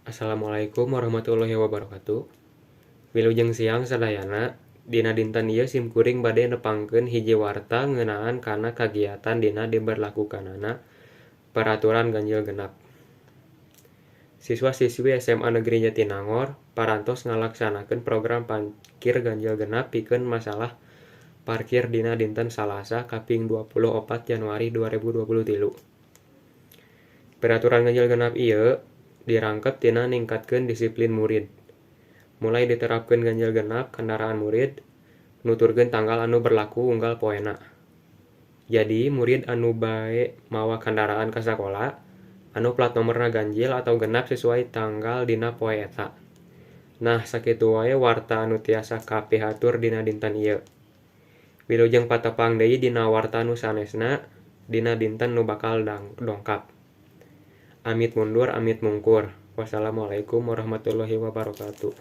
Assalamualaikum warahmatullahi wabarakatuh. Wilujeng siang sadayana. Dina dinten ieu simkuring bade nepangkeun hiji warta ngeunaan kana kagiatan dina diberlakukanana peraturan ganjil genap. Siswa-siswi SMA Negeri Jatinangor parantos ngalaksanakeun program parkir ganjil genap pikeun masalah parkir dina dinten Salasa kaping 24 Januari 2023. Peraturan ganjil genap ieu dirangkep tina ningkatkeun disiplin murid. Mulai diterapkeun ganjil genap kandaraan murid, nuturkeun tanggal anu berlaku unggal poena. Jadi murid anu bae mawa kandaraan ka sakola, anu plat nomorna ganjil atau genap sesuai tanggal dina poe eta. Nah, sakitu wae warta anu tiasa kapihatur dina dinten ieu. Wilujeng patepang deui dina warta nu sanesna dina dinten nu bakal dongkap. Amit mundur amit mungkur. Wassalamualaikum warahmatullahi wabarakatuh.